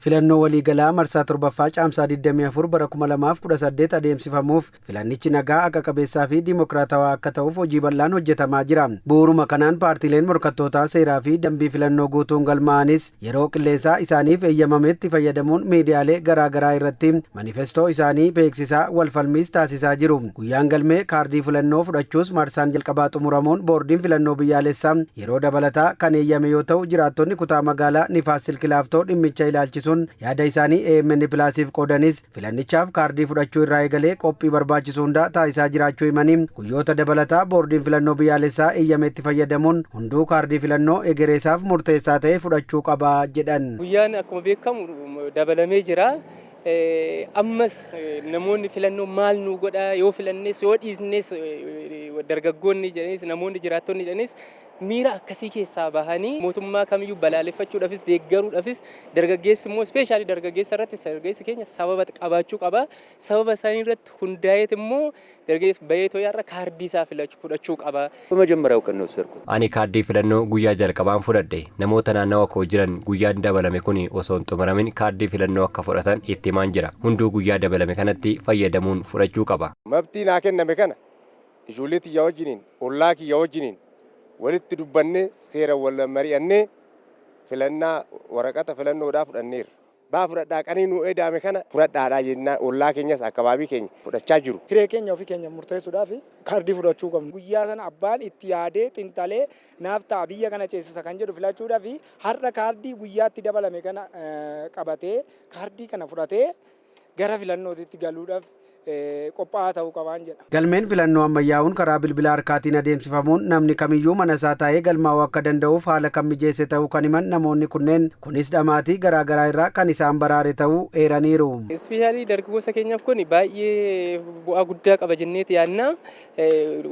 Filannoo waliigalaa marsaa torbaffaa Caamsaa 24 bara 2018 adeemsifamuuf filannichi nagaa, haqa qabeessaa fi dimokiraatawaa akka ta'uuf hojii bal'aan hojjetamaa jira. Bu'uuruma kanaan paartiileen morkattootaa seeraa fi dambii filannoo guutuun galmaa'anis yeroo qilleensaa isaaniif eeyyamametti fayyadamuun miidiyaalee garaa garaa irratti manifestoo isaanii beeksisaa, walfalmiis taasisaa jiru. Guyyaan galmee kaardii filannoo fudhachuus marsaan jalqabaa xumuramuun boordiin filannoo biyyaalessaa yeroo dabalataa kan eeyyame yoo ta'u, jiraattonni kutaa magaalaa Nifaas Silk Laaftoo dhimmicha ilaalchisuun yaada isaanii AMN Plusiif qoodanis, filannichaaf kaardii fudhachuu irraa eegalee qophii barbaachisu hundaa taasisaa jiraachuu himanii, guyyoota dabalataa boordiin filannoo biyyaalessaa eeyyametti fayyadamuun hunduu kaardii filannoo egereesaaf murteessaa ta'e fudhachuu qaba jedhan. Guyyaan akkuma beekamu dabalamee jira. Ammas namoonni filannoo maal nu godha, yoo filannes yoo dhiisnes, dargaggoonni jedhanis, namoonni jiraattonni jedhanis, miira akkasii keessaa bahanii mootummaa kamiyyuu balaaleffachuudhaafis deeggaruudhaafis, dargaggeessi immoo especially dargaggeessa irratti, dargaggeessi keenya sababa qabaachuu qaba. Sababa isaanii irratti hundaa'eet immoo dargaggeessi bayeetoo yaarra kaardii isaa fudhachuu qaba. በመጀመሪያው ቀን ነው የወሰድኩት። Ani kaardii filannoo guyyaa jalqabaan fudhadhe. Namoota naannawa koo jiran guyyaan dabalame kun osoo hin xumuramin kaardii filannoo akka fudhatan itti himaan jira. Hunduu guyyaa dabalame kanatti fayyadamuun fudhachuu qaba. Mabxii naa kenname kana ijoollee tiyya wajjiniin, ollaa kiyya wajjiniin walitti dubbannee, seera wal mari'annee, filannaa waraqata filannoodhaa fudhanneerra. Baa fudhadhaa, qanii nu edaame kana fudhadhaadhaa jennaa, ollaa keenyas akkabaabii keenya fudhachaa jiru. Hiree keenya ofii keenya murteessuudhaaf kaardii fudhachuu qabna. Guyyaa sana abbaan itti yaadee xinxalee naaf ta'a, biyya kana ceesisa kan jedhu filachuudhaaf har'a kaardii guyyaatti dabalame kana qabatee, kaardii kana fudhatee gara filannootitti galuudhaaf qophaa'aa ta'uu qabaan jedha. Galmeen filannoo ammayyaa'uun karaa bilbila harkaatiin adeemsifamuun namni kamiyyuu mana isaa taa'ee galmaa'uu akka danda'uuf haala kan mijeesse ta'uu kan himan namoonni kunneen, kunis dhamaatii garaa garaa irraa kan isaan baraare ta'uu eeraniiru. Especially dargaggoota keenyaaf kun baay'ee bu'aa guddaa qaba jenneeti yaadna.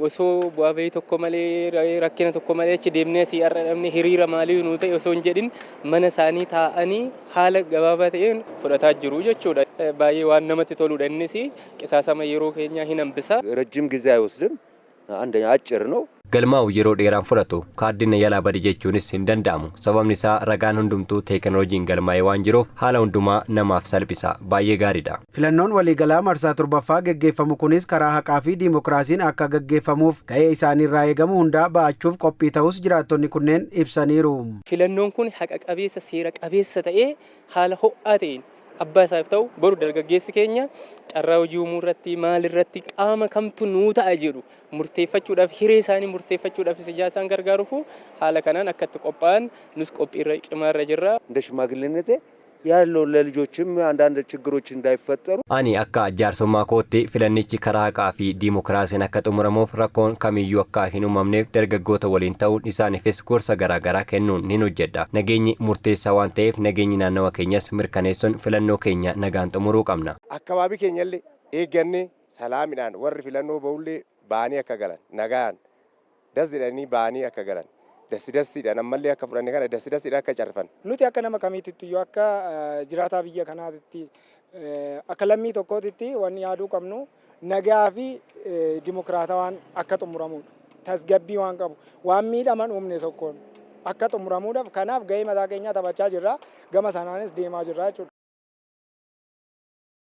Osoo bu'aa bahii tokko malee, rakkina tokko malee, achi deemnee asii har'a dhabne, hiriira maalii nuu ta'e osoo hin jedhin, mana isaanii taa'anii haala gabaabaa ta'een fudhataa jiru jechuudha. Baay'ee waan namatti toludha, innis qisaasama yeroo keenyaa hin hambisa. ረጅም ጊዜ አይወስድም። አንደኛ አጭር ነው። Galmaa'u yeroo dheeraan fudhatu, kaardiin yalaa badi jechuunis hin danda'amu. Sababni isaa ragaan hundumtuu teekinooloojiin galmaa'ee waan jiruuf haala hundumaa namaaf salphisa. Baay'ee gaariidha. Filannoon waliigalaa marsaa torbaffaa geggeeffamu kunis karaa haqaa fi diimokiraasiin akka geggeeffamuuf ga'ee isaaniirraa eegamu hundaa ba'achuuf qophii ta'us jiraattonni kunneen ibsaniiru. Filannoon kun haqa qabeessa, seera qabeessa ta'ee, haala ho'aa ta'een abbaa isaaf ta'u, boru dargaggeessi keenya carraa hojii uumuu irratti, maal irratti, qaama kamtu nuu ta'a jedhu murteeffachuudhaaf, hiree isaanii murteeffachuudhaaf ijaa isaan gargaaruuf haala kanaan akka itti qophaa'an nus qophiirra cimaarra jirra. እንደ ሽማግሌነቴ ያለው ለልጆችም አንዳንድ ችግሮች እንዳይፈጠሩ Ani akka jaarsummaa kootti filannichi karaa haqaa fi diimokiraasiin akka xumuramuuf, rakkoon kamiyyuu akka hin uumamneef dargaggoota waliin ta'uun isaaniifis gorsa garaagaraa kennuun nin hojjedha. Nageenyi murteessaa waan ta'eef nageenyi naannawa keenyas mirkaneessuun filannoo keenya nagaan xumuruu qabna. Akkabaabii keenyallee eeggannee, salaamidhaan warri filannoo bahullee ba'anii akka galan, nagaan das jedhanii ba'anii akka galan, dassi dassiidhaan ammallee akka fudhanne kana dassi dassiidhaan akka carfan. Nuti akka nama kamiititti iyyuu, akka jiraataa biyya kanaatitti, akka lammii tokkootitti, wanni yaaduu qabnu nagaa fi dimokiraatawaan akka xumuramudha. Tasgabbii waan qabu, waan miidhaman uumne tokkoon akka xumuramuudhaaf, kanaaf gahee mataa keenyaa taphachaa jirra. Gama sanaanis deemaa jirra jechuudha.